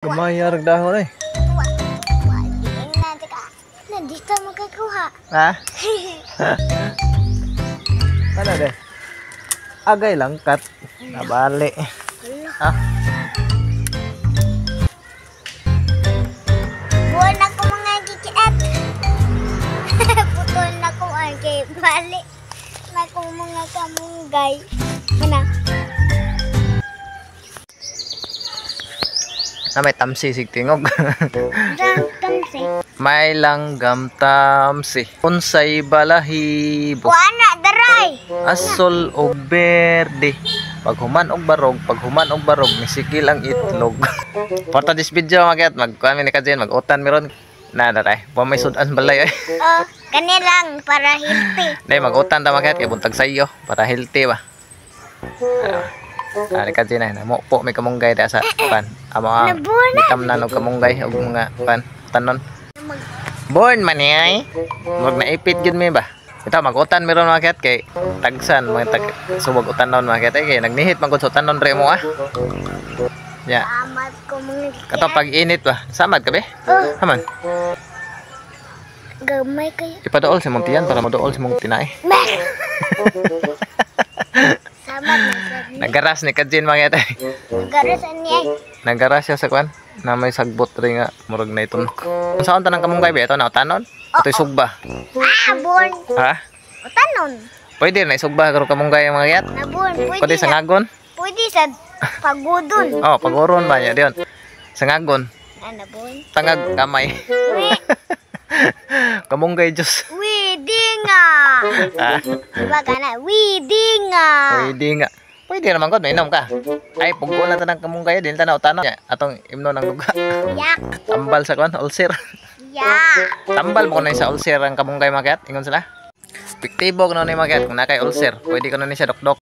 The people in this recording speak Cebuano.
Gamay rag dahon eh. Wa, di na teka. Nandito makakuha. Ha? Ano de? Agay langkat. Nabali. Hala. Ah, Buwan ako mga gikiat. Putol na ko ang kay bali. Na ko mga kamunggay. Ano? Na may tamsi sig tingog. Tamsi. May langgam tamsi. Unsay balahibo. Wala daray. Asol og berde. Paghuman og barog, paghuman og barog, misikil ang itlog. For this video mga kat, magkuan mi ni Kajin, mag-utan meron. Na daray. Wa may sudan balay ay. Oh, kani lang para healthy. Dai mag-utan ta mga kat, kay buntag sayo para healthy ba. Ah, ni Kajin ay mo po may kamunggay da sa pan. Amo ang Nabuo na. gitamnan og kamunggay og mga pan tanon. Born man ni ay. Murag naipit gyud mi ba. Ito mag-utan meron mga kat kay tagsan mga tag subag utanon mga kat ay kay nagnihit man gud sa utanon re mo ah. Ya. Amat ko mga gikiat. Kato pag init ba? Samad ka be? Oh, Haman. Gamay kayo. Ipadool sa mong tiyan para modool sa mong tinai. Meh. Sama na sa Nagaras ni Kajin mga kat ay. Nagaras ani ay. Nagaras siya sa kwan na may sagbot rin nga murag na itunok. Kung saan tanang kamunggay be? Ito na utanon? Ito'y sugba. Ah, born. Ha? Utanon. Pwede na isugba karon kamunggay ang mga kat. Nabuon. Pwede Pwede sa na. ngagon. Pwede sa pagudon. Oh, paguron ba niya diyon? Sa ngagon. Ah, nabuon. Tangag kamay. Wi, Kamunggay Diyos. wi, di nga. Ah, Diba ka na? Wi, di nga. pwede nga. Pwede naman god, mainom ka. Ay, pugko na tanang kamunggay din tanaw tanaw. Ya, atong imno ng duga. Yak. Tambal sa kwan, ulcer. Yak. Tambal mo kuno sa ulcer ang kamunggay makiat, ingon sila. Epektibo kuno ni makiat kung nakay ulcer, pwede kuno ni siya dokdok.